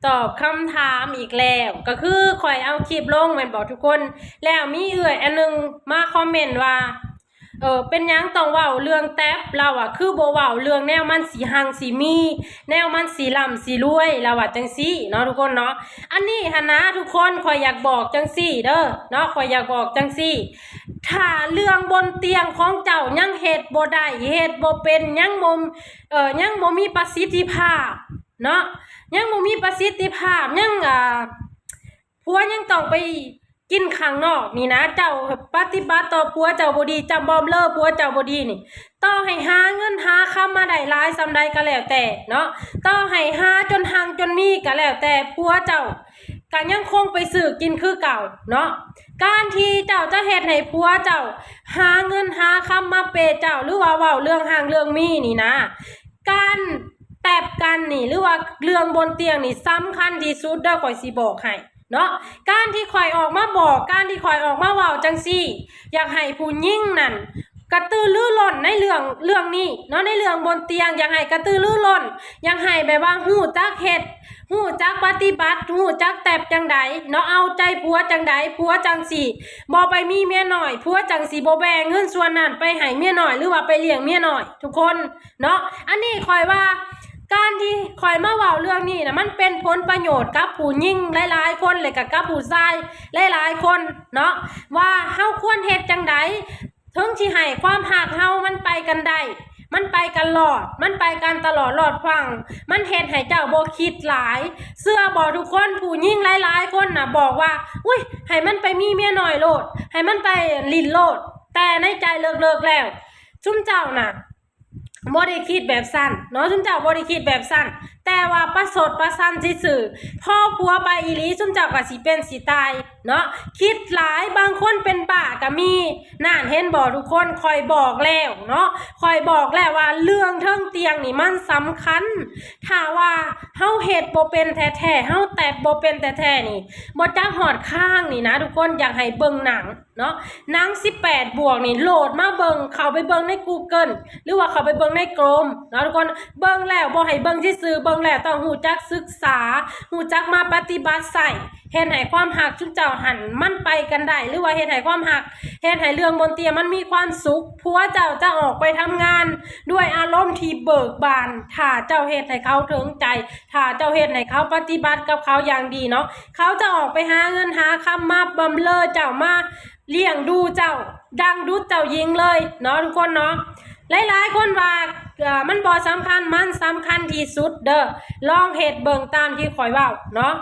ຕອບຄຳຖາມອີກແລ້ວ ກໍຄືຂ້ອຍເອົາຄລິບລົງແມ່ນບໍ່ທຸກຄົນ? ແລ້ວມີເອື້ອຍອັນໜຶ່ງມາຄອມເມັນວ່າ ເອີ ເປັນຫຍັງຕ້ອງເວົ້າເລື່ອງແຕັບ? ລາວວ່າ ຄືບໍ່ເວົ້າເລື່ອງແນວມັນຊິຮັ່ງຊິມີ ແນວມັນຊິລ່ຳຊິລວຍ ລາວວ່າຈັ່ງຊີ້ເນາະທຸກຄົນເນາະ. ອັນນີ້ຫັ້ນນະທຸກຄົນ ຂ້ອຍຢາກບອກຈັ່ງຊີ້ເດີເນາະ ຂ້ອຍຢາກບອກຈັ່ງຊີ້ ຖ້າເລື່ອງບົນຕຽງຂອງເຈົ້າຍັງເຮັດບໍ່ໄດ້ ເຮັດບໍ່ເປັນ ຍັງບໍ່ ເອີ ຍັງບໍ່ມີປະສິດທິພາບເນາະ ຍັງບໍ່ມີປະສິດທິພາບ ຍັງ ອ່າ ຜົວຍັງຕ້ອງໄປກິນຂ້າງນອກນີ້ນະ ເຈົ້າປະຕິບັດຕໍ່ຜົວເຈົ້າບໍ່ດີ ຈຳບອມເລີຜົວເຈົ້າບໍ່ດີນີ້ ຕໍ່ໃຫ້ຫາເງິນຫາຄຳມາໄດ້ຫຼາຍສ່ຳໃດກໍແລ້ວແຕ່ເນາະ ຕໍ່ໃຫ້ຫາຈົນຮັ່ງຈົນມີກໍແລ້ວແຕ່ ຜົວເຈົ້າກໍຍັງຄົງໄປຊື້ກິນຄືເກົ່າເນາະ. ການທີ່ເຈົ້າຈະເຮັດໃຫ້ຜົວເຈົ້າຫາເງິນຫາຄຳມາເປເຈົ້າ ຫຼືວ່າເວົ້າເລື່ອງຮັ່ງເລື່ອງມີນີ້ນະ ການແຕັບກັນນີ້ ຫຼືວ່າເລື່ອງບົນຕຽງນີ້ສຳຄັນທີ່ສຸດເດີ ຂ້ອຍຊິບອກໃຫ້ເນາະ. ການທີ່ຂ້ອຍອອກມາບອກ ການທີ່ຂ້ອຍອອກມາເວົ້າຈັ່ງຊີ້ ຢາກໃຫ້ຜູ້ຍິງນັ້ນກະຕືລືລົ້ນໃນເລື່ອງ ເລື່ອງນີ້ເນາະ ໃນເລື່ອງບົນຕຽງ ຢາກໃຫ້ກະຕືລືລົ້ນ ຢາກໃຫ້ແບບວ່າຮູ້ຈັກເຮັດ ຮູ້ຈັກປະຕິບັດ ຮູ້ຈັກແຕັບຈັ່ງໃດເນາະ ເອົາໃຈຜົວຈັ່ງໃດ ຜົວຈັ່ງຊິບໍ່ໄປມີເມຍນ້ອຍ ຜົວຈັ່ງຊິບໍ່ແບ່ງເງິນສ່ວນນັ້ນໄປໃຫ້ເມຍນ້ອຍ ຫຼືວ່າໄປລ້ຽງເມຍນ້ອຍ ທຸກຄົນເນາະ. ອັນນີ້ຂ້ອຍວ່າ ການທີ່ຂ້ອຍມາເວົ້າເລື່ອງນີ້ນະ ມັນເປັນຜົນປະໂຫຍດກັບຜູ້ຍິງຫຼາຍໆຄົນ ແລະກະກັບຜູ້ຊາຍຫຼາຍໆຄົນເນາະ ວ່າເຮົາຄວນເຮັດຈັ່ງໃດ ເຖິງຊິໃຫ້ຄວາມຮັກເຮົາມັນໄປກັນໄດ້ ມັນໄປກັນລອດ ມັນໄປກັນຕະຫຼອດລອດຝັ່ງ ມັນເຮັດໃຫ້ເຈົ້າບໍ່ຄິດຫຼາຍ. ເຊື່ອບໍ່ທຸກຄົນ ຜູ້ຍິງຫຼາຍໆຄົນນະບອກວ່າ ອຸ້ຍ ໃຫ້ມັນໄປມີເມຍນ້ອຍໂລດ ໃຫ້ມັນໄປຫຼິ້ນໂລດ ແຕ່ໃນໃຈເລິກໆແລ້ວ ຊຸມເຈົ້ານະ ບໍ່ໄດ້ຄິດແບບຊັ້ນເນາະ ຊຸມເຈົ້າບໍ່ໄດ້ຄິດແບບຊັ້ນ ແຕ່ວ່າປະຊົດປະຊັນຊື່ໆ ພໍຜົວໄປອີ່ຫຼີ ຊຸມເຈົ້າກໍຊິເປັນຊິຕາຍເນາະ ຄິດຫຼາຍ ບາງຄົນເປັນບ້າກໍມີ. ນັ້ນ ເຫັນບໍ່ທຸກຄົນ ຂ້ອຍບອກແລ້ວເນາະ ຂ້ອຍບອກແລ້ວວ່າເລື່ອງເທິງຕຽງນີ້ມັນສຳຄັນ ຖ້າວ່າເຮົາເຮັດບໍ່ເປັນແທ້ໆ ເຮົາແຕັບບໍ່ເປັນແທ້ໆນີ້ ບໍ່ຈັກຮອດຄາງນີ້ນະ ທຸກຄົນ ຢາກໃຫ້ເບິ່ງໜັງ ເນາະ ໜັງສິບແປດບວກນີ້ ໂຫຼດມາເບິ່ງ ເຂົ້າໄປເບິ່ງໃນ Google ຫຼືວ່າເຂົ້າໄປເບິ່ງໃນ Chrome ເນາະທຸກຄົນ. ເບິ່ງແລ້ວບໍ່ໃຫ້ເບິ່ງຊື່ໆ ເບິ່ງແລ້ວຕ້ອງຮູ້ຈັກສຶກສາ ຮູ້ຈັກມາປະຕິບັດໃຊ້ ເຮັດໃຫ້ຄວາມຮັກຊຸມເຈົ້າຫັ້ນມັນໄປກັນໄດ້ ຫຼືວ່າເຮັດໃຫ້ຄວາມຮັກ ເຮັດໃຫ້ເລື່ອງບົນຕຽງມັນມີຄວາມສຸກ. ຜົວເຈົ້າຈະອອກໄປທຳງານດ້ວຍອາລົມທີ່ເບີກບານ ຖ້າເຈົ້າເຮັດໃຫ້ເຂົາເຖິງໃຈ ຖ້າເຈົ້າເຮັດໃຫ້ເຂົາ ປະຕິບັດກັບເຂົາຢ່າງດີເນາະ ເຂົາຈະອອກໄປຫາເງິນຫາຄຳມາບຳເລີເຈົ້າ ມາລ້ຽງດູເຈົ້າ ດັ່ງດຸດເຈົ້າຍິງເລີຍເນາະທຸກຄົນເນາະ. ຫຼາຍໆຄົນວ່າ ເອີ ມັນບໍ່ສຳຄັນ ມັນສຳຄັນທີ່ສຸດເດີ ລອງເຮັດເບິ່ງຕາມທີ່ຂ້ອຍເວົ້າເນາະ.